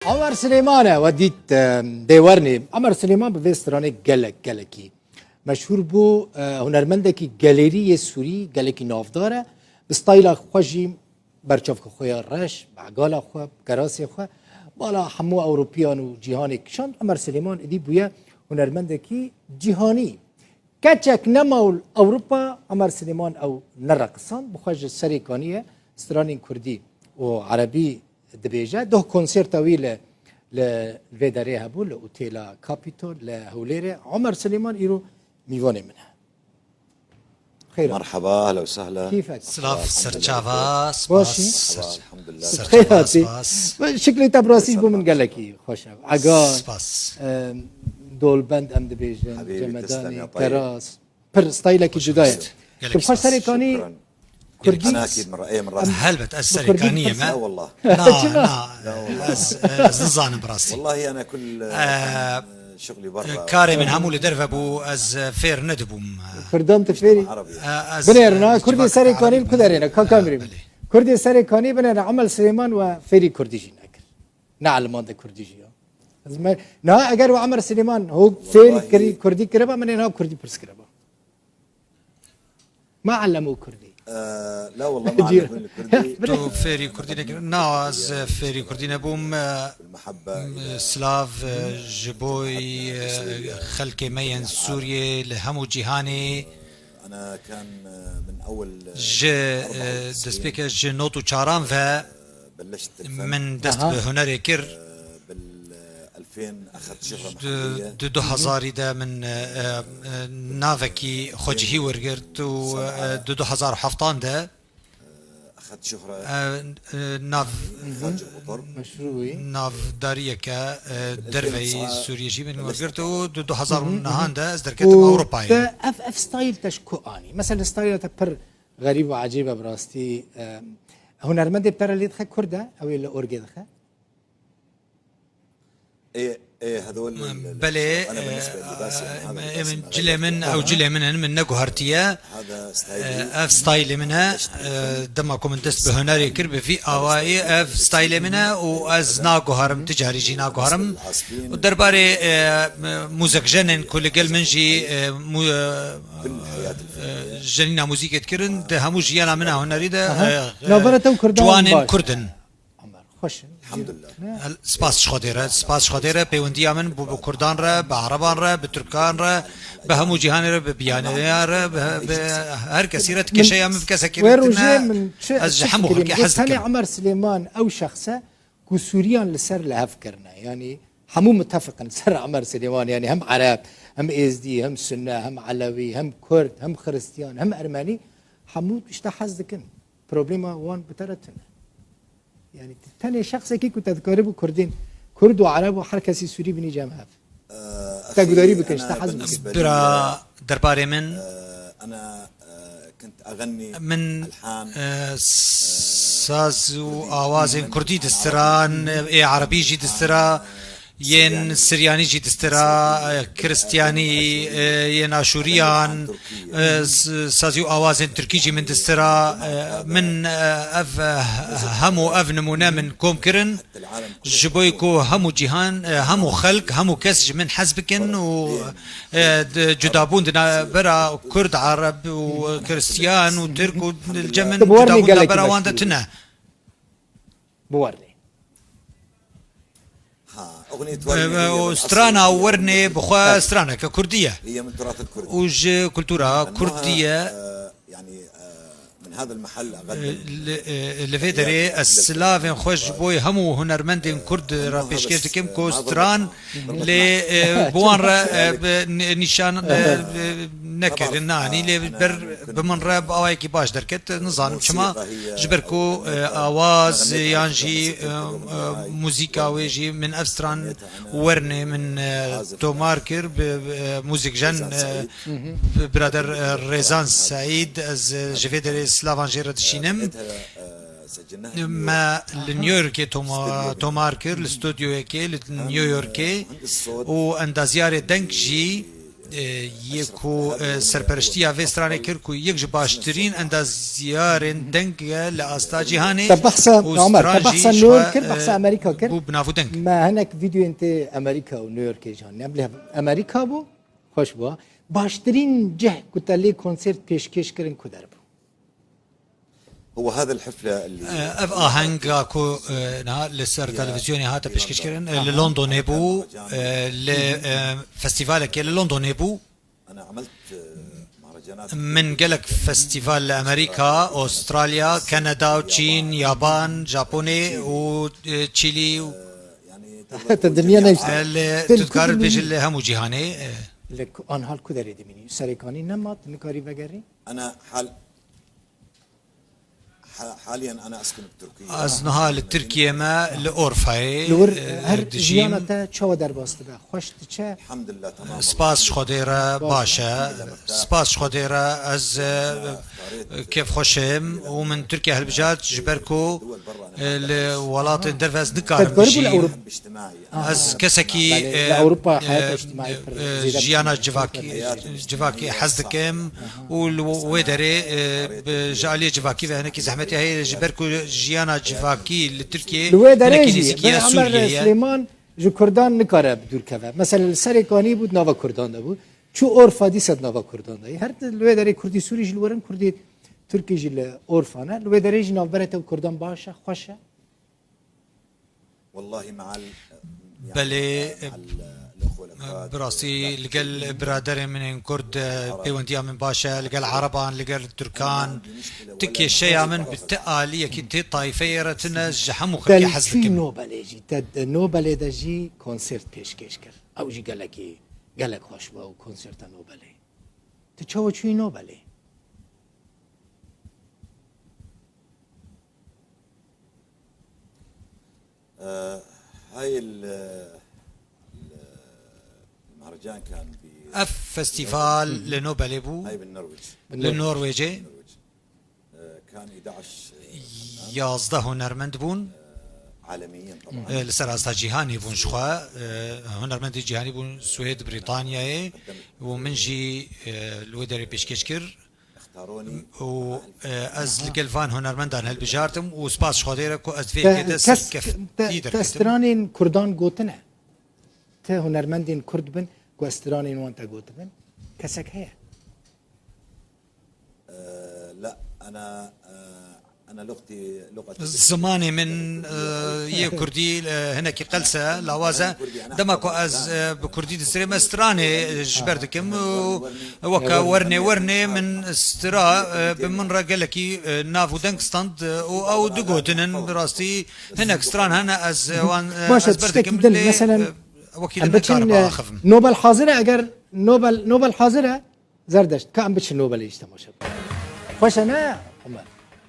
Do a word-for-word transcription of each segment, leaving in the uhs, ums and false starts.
Omer Silêman e, we dît, e, dê wernê. Omer Silêman bi vê stranê gelek, gelekî meşhûr bû. E, hunermendekî gelêrî yê Sûrî, gelekî navdar e. Bi stayla xwe jî, berçavka xwe ya reş, bi egala xwe, bi kerasê xwe, bala hemû Ewropiyan û cîhanê kişand. Omer Silêman êdî bûye hunermendekî cîhanî. Keçek nema û li Ewropa Omer Silêman ew nereqisand, bi xwe ji Serê Kaniyê stranên kurdî û erebî dibêje. Doh konserta wî li, li vê derê hebû, li Otêla Capitol, li Hewlêrê. Omer Silêman îro mîvanê min e. Xêr. Merhaba, ehla û sehla. Kîfek. Silav, serçava, spas. Baş î? Merhaba, elhamdulillah. Serçava, spas. Şiklê te bi rastî ji bo min gelekî xweş e. Ega, spas. Em, dolbend em dibêjin, Habîbî, cemedani, teslim ya payê. Keras. Pir staylekî cuda ye. Gelek spas. Tu xwe Serê Kanî kurdî. Şukran. Gelek spas. Ana akîd min re, ê min re. Em, helbet, ez bi kurdî Serê Kanî ye me. La wallah. Na, na, ez, ez nizanim bi rastî. Wallahî ana kul, e, şuxlî berra. Karê min hemû li derve bû, ez, e, fêr nedibûm. Kurdan tu fêrî? Arabî. E, ez, binêrin ha, e, Kurdê Serê Kanî li ku derê ne? Kaka Mirîm. Belê. Kurdê Serê Kanî binêrin, Omer Silêman we fêrî kurdî jî nekir. Ne elman de kurdî jî ya. Ez me, na, eger we Omer Silêman ho fêrî kirî, kurdî kiriba, min ê niha kurdî pirs kiriba. Ma ellemû kurdî. E, la wallah ma ellemû kurdî. Tu fêrî kurdî nekirin? Na, ez fêrî kurdî nebûm. E, silav, e, ji bo, e, xelkê me yên Sûriyê li hemû cîhanê. Ji, e, destpêke ji not û çaran ve min dest bi hunerê kir. Di, di du hezarî de min, e, e, e, navekî xwecihî wergirt û, e, di du hezar û heftan de, e, e, nav-, navdariyeke, e, derveyî Sûriyê jî min wergirt û di du hezar û nehan de ez derketim Ewropayê. Te ev, ev stayl te ji ku anî? Mesela stayla te pir xerîb û ecêb e bi rastî. E, hunermendê bi te re lê dixe kurd e, ew ê li orgê dixe? Belê, e, min cilê min, ew cilê min in, min neguhertiye. E, ev staylê min e. E, dema ku min dest bi hunerê kir, bi vî awayî ev staylê min e û ez naguherim, ti carî jî naguherim. Û derbarê, e, muzikjenên ku li gel min jî, e, mu-, e, e, jenîna muzîkê dikirin, di hemû jiyana min a hunerî de, e, e, ciwanên kurd in. Xweş in. Elhamdulillah. Spas ji Xwedê re, spas ji Xwedê re, pêwendiya min bû bi kurdan re, bi ereban re, bi tirkan re, bi hemû cîhanê re, bi biyaniya re, bi, bi her kesî re dikêşe ya min bi kesekî re tine. Ez ji hemû xelkê hez dikim. Tenê Omer Silêman ew şexs e ku Sûriyan li ser li hev kirine. Yanî hemû mitefiq in ser Omer Silêman. Yanî hem ereb, hem êzdî, hem sunne, hem elewî, hem kurd, hem xiristiyan, hem ermenî. Hemû ji te hez dikin. Problema wan bi te re tune. Yanî tenê şexsekî ku te dikaribû kurdên, kurd û ereb û her kesî sûrî binî cem hev. Te gudarî bikin, ji te hez bikin. Bira, derbarê min, min, e, saz û awazên kurdî distiran, ê erebî jî distira, yên Siryanî jî distira, e, Kiristiyanî, e, yên Aşûriyan, e, s-, sazî û awazên Tirkî jî min distira. E, min, e, ev, e, hemû ev nimûne min kom kirin, ji bo ku hemû cîhan, e, hemû xelk, hemû kes ji min hez bikin û, e, di, cudabûn di navbera Kurd, Ereb û Kiristiyan û Tirk û li cem min cudabûn di navbera wan de tune. Biwernê. Strana wernê bi xwe straneke kurdî ye. Û ji kultura kurdî ye. Li, li vê derê ez silavên xwe ji bo hemû hunermendên kurd re pêşkêş dikim ku stran lê, e, bi wan re, e, bi ni-, nîşan, e, nekirin, nanî lê ber bi min re bi awayekî baş derket. Nizanim çima, ji ber ku, e, awaz yan jî, e, e, muzîka wê jî min ev stran wernê min, e, tomar kir bi, bi, e, muzîkjen, e, bi birader, e, Rêzan Seîd, ez, e, ji vê derê silavan jê re dişînim. Me li New Yorkê toma-, tomar kir, li studyoyekê li New Yorkê û endaziyarê deng jî, e, yê ku, e, serperiştiya vê stranê kir ku yek ji baştirîn endazyarên deng e li asta cîhanê. Te behsa, û Omer, te stran jî behsa ji New York xwe, kir, e, behsa Amerîka kir. Bû bi nav û deng. Me hinek vîdeoyên tê Amerîka û New Yorkê jî anî. Em li Amerîka bû, xweş bû. Baştirîn cih ku te lê konsert pêşkêş kirin ku der bû? هو هذا الحفلة اللي Ev ahenga ku, e, niha li ser televizyonê hate pêşkêşkirin, e, li Londonê bû, e, li, e, festîvalekê li Londonê bû. أنا عملت، آه، مهرجانات Min gelek festîval li Amerîka, Avustralya, Kanada û Çîn, Yaban, Japonê û, e, Çîlî û, يعني تقدر Te تقول dinya جميع neyşt. E, li, tu dikarir bêjî li hemû cîhanê, e. Li ku-, an hal ku derê dimînî? Serêkanî nema, tu nikarî vegerî? أنا حال ح-، حاليًا أنا أسكن بتركيا. Ez niha li Tirkiyê me, li Orfayê, Li wir, e, her dijîm. Jiyana te çawa derbas dibe? Xweş diçe? الحمد لله تمام. Spas ji Xwedê re baş e. Spas ji Xwedê re ez, e, kêfxweş im û min Tirkiye hilbijart ji ber ku, e, li welatên derve ez nikarim bijîm. Ez kesekî, Belê, e, li Ewropa e, heyata îctimaî pir e, zêde jiyana civakî, civakî hez dikim û li wê derê, e, bi, ji aliyê civakî ve hinekî zehmetî heye, ji ber ku jiyana civakî li Tirkiyê Li wê derê hinekî jî, nêzîkî ye Belê Emer Sûriyê ye. Silêman ji Kurdan nikare bi dûr keve. Mesela li Serêkanî bû, di nava Kurdan de bû. Çû Orfa, dîsa di nava Kurdan de ye. Her li wê derê Kurdî Sûrî jî li wir in, Kurdî Tirkî jî li Orfa ne. Li wê derê jî navbera te û Kurdan baş e, xweş e. والله مع ال-، يعني، Belê, مع ال-، الأخوة الأكراد، bi rastî li gel biraderên min ên Kurd, e, pêwendiya min baş e, li gel Ereban, li gel Tirkan. Ti kêşeya min bi ti aliyekî, ti tayfeyê re tune, ji hemû xelkê hez dikim. Te li çûyî Nobelê jî, te di Nobelê de jî konsert pêşkêş kir. Ew jî gelekî, gelek xweş bû, ew konserta Nobelê. Tu çawa çûyî Nobelê? آه، هاي ال-، ال-، المهرجان كان ب-، Ev festîval li Nobelê bû, هاي بالنرويج. Li Norwêcê. بالنرويج. آه، كان إحدى عشر، آه، فنان. Yazdeh hunermend bûn. آه، عالميين طبعًا. E, li ser asta cîhanê bûn ji xwe. E, hunermendê cîhanî bûn Swêd, Brîtanyayê û min jî, e, li wê derê pêşkêş kir. û, e, ez li gel van hunermendan hilbijartim û spas ji Xwedê re ku ez vê yekê de serkeftî derketim. Te stranên Kurdan gotine? Ti hunermendên Kurd bin ku ez stranên wan te gotibin? Kesek heye? Zimanê min, e, yê kurdî, e, hinekî qels e, lawaz e. Dema ku ez, e, bi kurdî dizirêm, ez stranê, e, ji ber dikim û weke wernê wernê min stra, e, bi min re gelekî, e, nav û deng stand, e, û ew digotinin. Bi rastî hinek stran hene, ez, e, wan, e, Baş e, ez ber dikim, tiştekî din, lê, meselen, e, wekî em din biçin, nikariba e, axivim. Nobel hazir e, eger Nobel, Nobel hazir e, Zerdeşt, ka em biçin Nobelê jî temaşe bikin. Xweş e ne? Omer,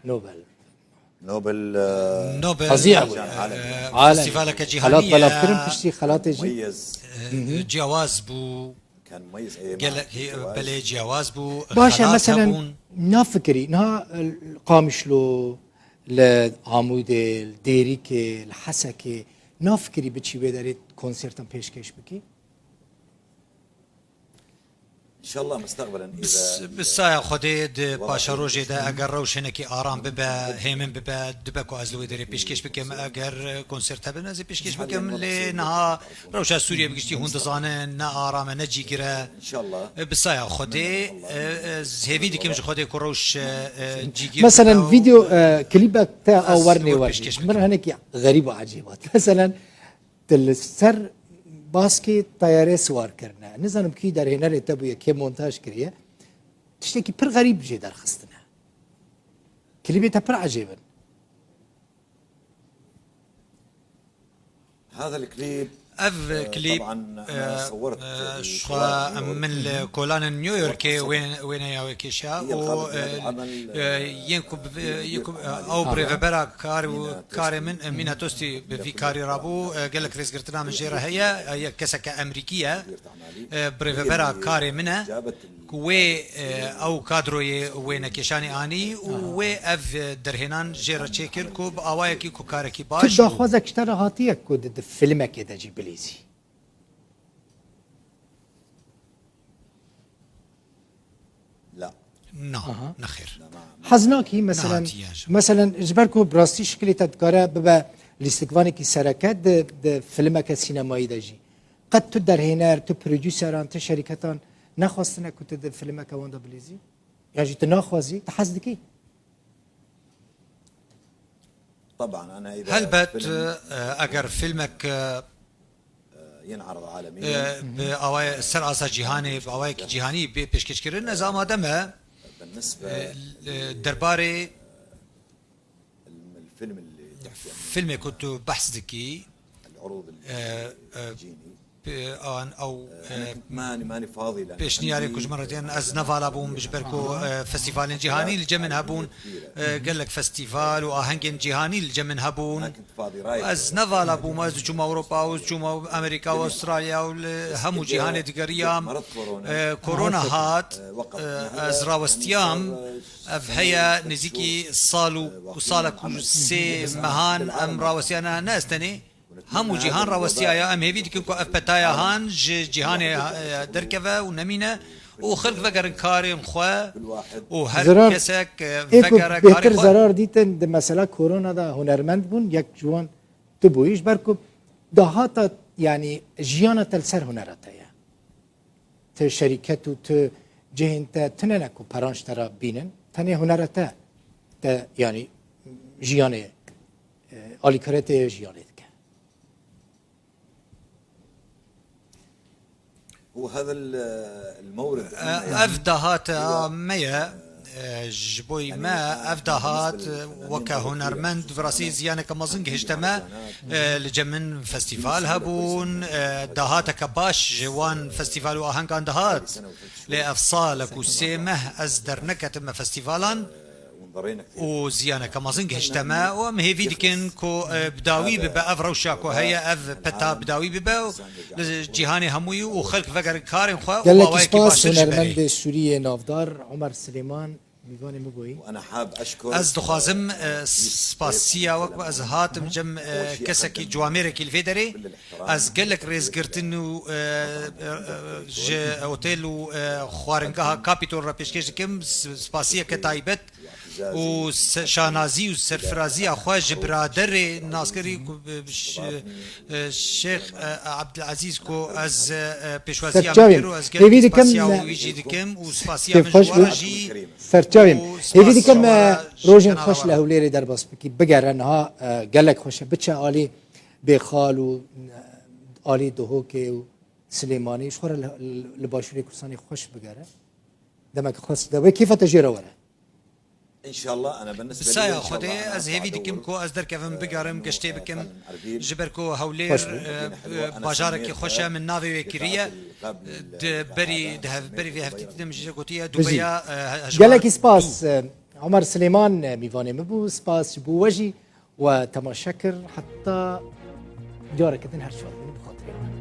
Nobel. Nobel, e, Nobel, Qezî e, Ebû. Alem. Festîvaleke cîhanî ye. Xelat belav kirin piştî xelatê jî. Mumeyyiz. E, ciyawaz bû. Kan mumeyyiz, e, Gelek, e, ciyawaz. Belê ciyawaz bû. Baş e, xelat mesela, hebûn. Nafikirî, niha, e, Qamişlo, li Amûdê, li Dêrikê, li Hesekê, nafikirî biçî wê derê konsertan pêşkêş bikî? إن شاء الله مستقبلًا إذا Bi saya Xwedê di paşerojê de eger rewş hinekî aram bibe, hêmin bibe, dibe ku ez li wê derê pêşkêş bikim. Eger konsert hebin, ez ê pêşkêş bikim. Lê niha rewşa Sûriyê bi giştî hûn dizanin, ne aram e, ne cîgir e. إن شاء الله. Bi saya Xwedê, e, ez hêvî dikim ji Xwedê ku rewş, e, e, cîgir bibe û, Meselen, vîdeo, e, klîbek te a wernê wernê. Min hinekî xerîb û ecêb hat. Meselen, Tu li ser baskê teyarê siwar kirine. Nizanim kî derhênerê te bûye, kê montaj kiriye. Tiştekî pir xerîb jê derxistine. Klîbê te pir ecêb in. هذا الكليب، Ev, e, klîp, طبعًا، e, أنا صورت، e, e, ji xwe min li kolanên New Yorkê wê-, wêneya wê kêşiya û, e, e, yên ku bi vê, yên ku, e, ew birêvebera kar û karê min, e, Mîna Tostî bi vî karî rabû, e, gelek rêzgirtina min jê re heye, e, yek keseke Emerîkî ye, e, birêvebera karê min e, ku wê, e, ew kadroyê wênekêşanê anî û wê ev, e, derhênan jê re çêkir ku bi awayekî ku karekî baş û daxwazek ji te re hatiye ku di, di filmekê de jî bilîzî? Na, Aha. nexêr. Hez nakî, meselen, Nehatiye ji. meselen, ji ber ku bi rastî şikilê te dikare bibe lîstikvanekî sereke di, di filmeke sînemayî de jî. Qet tu derhêner, tu prodûseran, tu şerîketan nexwestine ku tu di filmeke wan de bilîzî? Yan jî tu naxwazî, tu hez dikî? Helbet, e, eger filmek e, e, bi awayê ser asa cîhanê, bi awayekî cîhanî bê pêşkêşkirin, ez amade me. E, e, derbarê filmê ku tu behs dikî, e, e, P- an ew e, pêşniyarê ku ji min re têne, ez nevala bûm, ji ber ku e, festîvalên cîhanî li cem min hebûn, e, gelek festîval û ahengên cîhanî li cem min hebûn. Ez nevala bûm, ez diçûm Ewropa û diçûm Amerîka û Astralya û li hemû cîhanê digeriyam. E, Korona hat, e, ez rawestiyam. Ev heye nêzîkî sal û salek û sê mehan em rawestiyane, ne ez tenê. Hemû cîhan rawestiyaye. Em hêvî dikin ku ev petaya han ji cîhanê e, derkeve û nemîne û xelk vegerin karên xwe û her Zerar, kesek e, ê ku vegere karê bêhtir xwe. zerar dîtin di mesela korona de hunermend bûn, yek ji wan tu bûyî, ji ber ku dahata, yanî jiyana te li ser hunera te ye. Ti şerîket û ti cihên te tune ne ku peran ji te re bînin. Tenê hunera te, te, yanî jiyanê, e, alîkariyê te yê jiyanê dike. E, Ev dahata me ye. E, ji bo me ev dahat, e, weke hunermend, bi rastî ziyaneke mezin gihişte me. E, li cem min festîval hebûn, e, dahateke baş ji wan festîval û ahengan dihat. Lê ev salek û sê meh ez derneketime festîvalan û ziyaneke mezin gihişte me û em hêvî dikin ku, e, bi dawî bibe ev rewşa ku heye, ev peta bi dawî bibe û li cîhanê hemûyî û xelk vegerin karên xwe û Gelekî bawayekî spas baştir ji berê. Hunermendê Sûrî yê navdar Omer Silêman. Mîvanê min bûyî. Ez dixwazim, e, spasiya, wek ez hatim cem, e, kesekî ciwamêrekî li vê derê. Ez gelek rêzgirtin û, e, e, e, ji otel û, e, xwaringeha Capitol re pêşkêş dikim. S-, spasiyeke taybet û se-, şanazî û serfiraziya xwe ji biraderê naskerî ku, e, ş-, e, Şêx, e, Abdilazîz ku ez, e, pêşwaziya min kir û ez gelekî spasiya wî jî dikim û spasiya min ji we re jî. Serçavê min. Hêvî dikim me rojên xweş li Hewlêrê derbas bikî. Bigere niha, e, gelek xweş e. Biçe alî Bêxal û, e, alî Duhokê û Silêmanî. Ji xwe re li, li, li Başûrê Kurdistanê xweş bigere. Demek xweş de wê kêfa te jê re were. Bi saya Xwedê ez hêvî dikim ku ez derkevim bigerim, geştê bikim. Ji ber ku Hewlêr, e, e, bajarekî xweş e, min navê wê kiriye. Di berî, di hev-, berî vê heftî din min jê gotiye Dubeya, e, he-, hejmar Gelekî spas, du. e, Omer Silêman, e, mîvanê min bû. Spas ji bo we jî we temaşe kir. Heta careke din her çar bin bi xatirê we.